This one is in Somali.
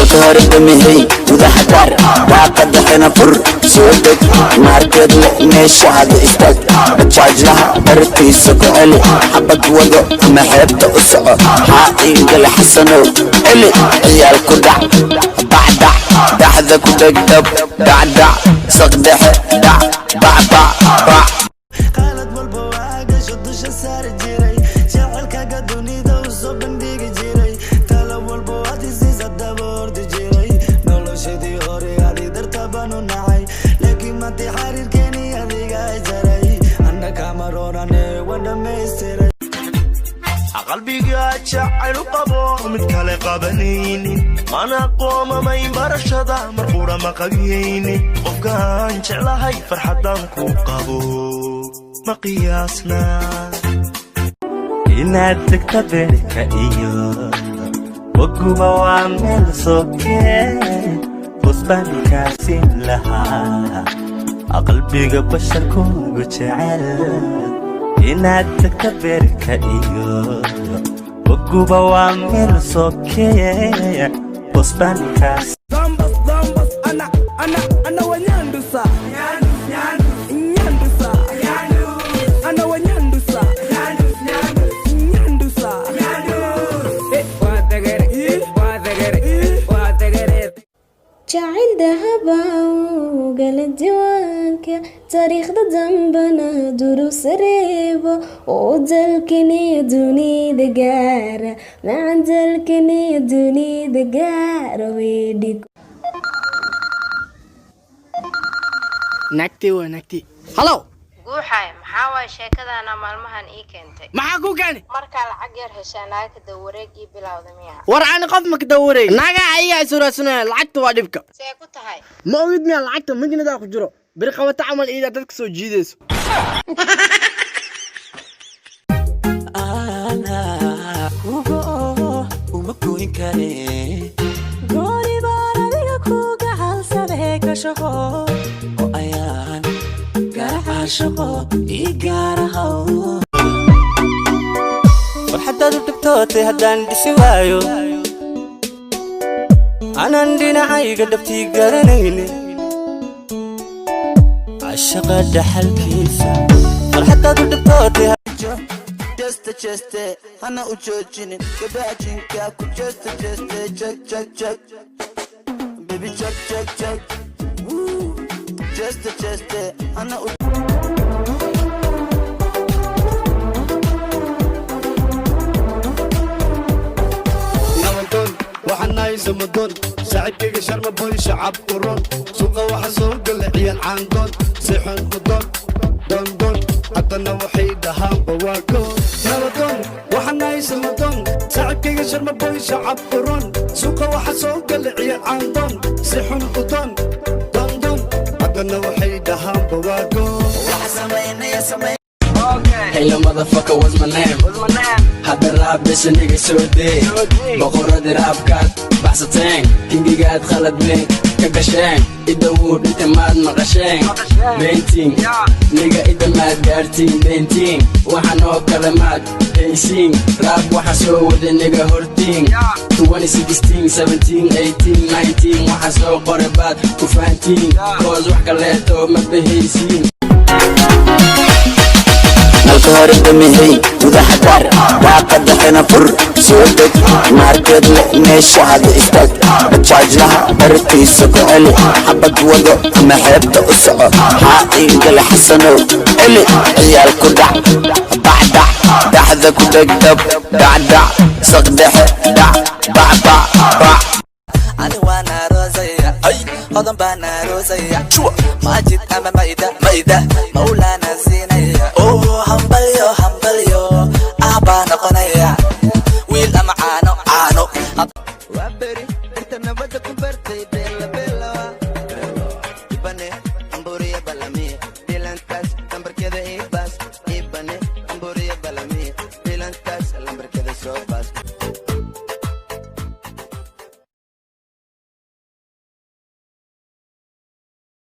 Nalka hore damihey, gudaha daar, daaqada xina fur, soo deg, maarkeed le meeshaada istaag, bajaajlaha bartiisa ku celi, xabad wado ama xeebta u soco, haa iingale Xasanow, celi ciyaal ku dhac, bacdac dhaxda ku dhegdhab, dhacdhac saqdhexe, dhac bacbac bac. Qalad walba waa gasho dusha saari jiray, jecelkaaga dunida u soo bandhigi jiray, talo walba waad isiisa daba ordi jiray. Noloshadii hore adi darta baan u nacay, laakiin maanta xariirkeeni adiga jaray, anna kama roonane waan dhammaystiray. Qalbiga jacayl u qabo mid kale qabanaynin, mana qoomamayn barashada, mar qura ma qabiyaynin. Qofkaan jeclahay farxaddaan ku qabo ma qiyaasna. Inaad degta beerka iyo waguba waa meel sokee, bosbaan kaasin lahaa, qalbiga basharkuugu jecel. Inaad degta beerka iyo waguba waa meel sokee, bosbaan kaas. Zambas, zambas, ana, ana, ana wanyandusa. Nyandusa. Ana wanyandusa. Nyandusa. Eh, waa dagare, waa dagare. Jacayl dahaba gala diiwaanka taariikhda dambana durus reebo oo dalkani dunida gaara macan, dalkani dunida gaara weedhi. Naagtay waa naagtay, halow. Guuxaay, maxaa waay sheekadaana maalmahan ii keentay? Maxaa kuu keenay? Markaa lacag yar heshaa naagka dawareeg ii bilowda miya? War ani qof maka dawareeg, naagaa ayagaa isuraasanaya, lacagta waa dhibka. See ku tahay? Ma ogid miya lacagta magnadaa ku jiro biri qabata camal iidaa dadka soo jiidayso. Uma goyn kare. Gooni baan adiga ku gacalsadee ka shaqo oo ayaan garacaashaqo ii gaarahow. Farxaddaad u dhibtootay haddaan dhisi waayo, anaan dhinacayga dhabtii garanayne, cashaqa dhaxalkiisa farxaddaad u dhibtootay. Jeste jeste, hana u joojinin gabaajinka ku jeste jeste, check check check baby, check check check. Woo. Jeste jeste, hana u Nabadoon waxaan nahay samadoon, saaxiibkayga Sharma Boy, shacab u ron. Suuqa waxa soo gala ciyaal caandoon, si xun u doon doondoon, haddana waxay dhahaanba waa goon. Nabadoon waxaan nahay samadoon, saaxiibkayga Sharma Boy, shacab u ron. Suuqa waxa soo gala ciyaal caandoon, si xun u doon doondoon, haddana waxay dhahaanba waa goon. Hello motherfucker, what's my name? Hadda rap bisha nigga soo dee, boqoradii raabkaad baxsateen, kingigaad khaladmeen ka gasheen, ida wuu dhintay maad maqasheen, beentiin niga ida maad gaartiin, beentiin waxaan oo kale maad haysiin. Raab waxa soo wada niga hortiin 2016, 17, 18, 19, waxa soo qoray baad ku fahantiin, koos wax kaleeto ma bahaysiin. Nalka hore damihey, gudaha daar, daaqada xina fur, soo deg, maarkeed le meeshaada istaag, bajaajlaha bartiisa ku celi, xabad wado ama xeebta u soco, haa iingale Xasanow, celi ciyaal ku dhac, bacdac dhaxda ku dhegdhab, dhacdhac saqdhexe, dhac bacbac bac. Ani waan aroosaya, hodan baan aroosaya, maajid ama maida maida mawlaana siinaya.